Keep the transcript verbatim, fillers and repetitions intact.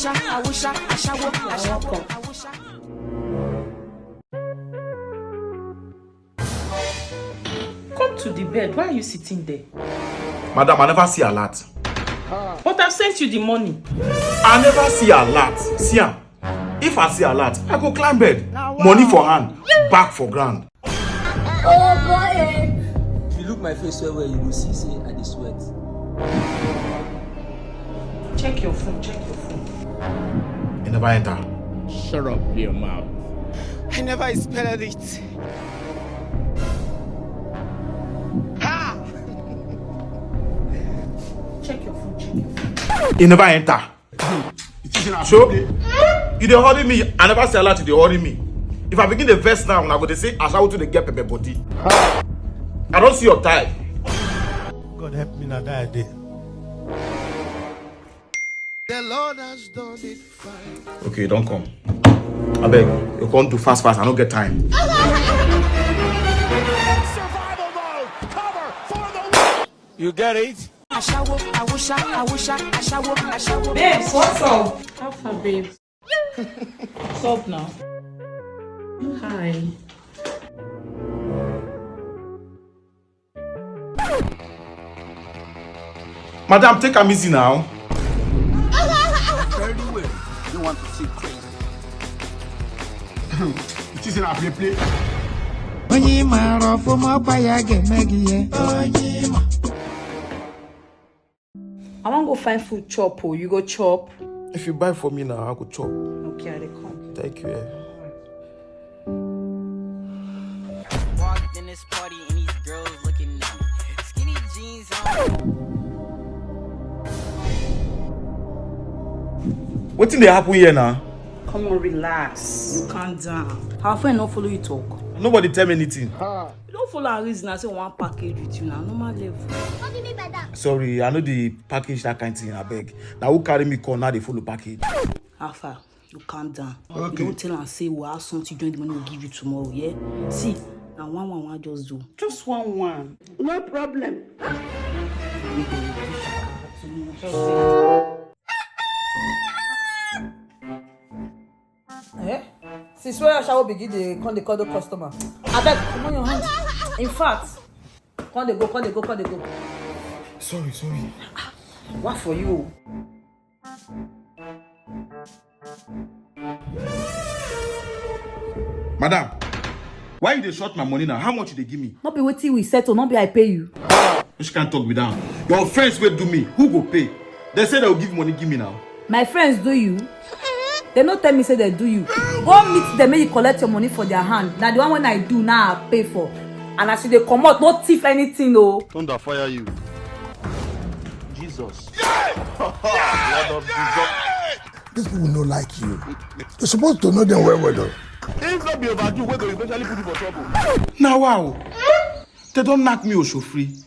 Awusha, Ashawo, Ashawo, Awusha. Come to the bed. Why are you sitting there? Madam, I never see alert. But I've sent you the money. I never see alert. See am. If I see alert, I go climb bed. Money for hand, back for ground. Oh boy. If you look my face well well, you go see say I dey sweat. Check your phone, check your phone. You never enter. Shut up your mouth. I never expected it. Ha! Check your phone, check your phone. You never enter. So, you dey hurry me. I never say alert, you dey hurry me. If I begin the verse now, I go dey say, as I want to dey get pepper body. I don't see your type. God help me na that day. The Lord has done it fine. Okay, don't come. I beg, you come do fast, fast. I don't get time. Survival mode! Cover for the win! You get it? Ashawo, Awusha, Awusha, Ashawo, Ashawo. Babes, what's up? How far, babes? What's up now? Hi. Madam, take am easy now. Very well. You want to see crazy? It is in a play play. Onye ị maara ọfụma ọkwa ya ga-eme gị ihe. Onye ị ma. I wan go find food chop o. You go chop? If you buy for me now, I go chop. Okay, I dey come. Thank you. Eh. Walked in this party and these girls looking at me. Skinny jeans on. Wetin dey happen here now? Come on, relax. You calm down. Our friend no follow you talk. Nobody tell me anything. You don't follow our reason. I say one package with you now. Normal level. What do you mean by that? Sorry, I know the package that kind thing. I beg. Now who carry me come now? They follow package. Alpha, you calm down. Okay. You don't tell and say we have something join the money we give you tomorrow. Yeah. See, now one one one just do. Just one one. No problem. Eh? Since when Ashawo begin dey come dey call the customer? Abeg, comot your hand. In fact, come dey go, come dey go, come dey go. Sorry, sorry. What for you? Madam, why you dey short my money now? How much you dey give me? No be wetin we settle, no be I pay you. Which kind talk be that? Your friends wey do me, who go pay? They say they will give money, give me now. My friends do you? They no tell me say they do you. Go meet them, make you collect your money for their hand. Na the one when I do now I pay for. And as you dey comot, no thief anything o. Thunder fire you. Jesus. Blood of Jesus. These people no like you. You're supposed to know them well well though. If not be overdo, we go eventually put you for trouble. Now wow. They don't knock me Oshofri.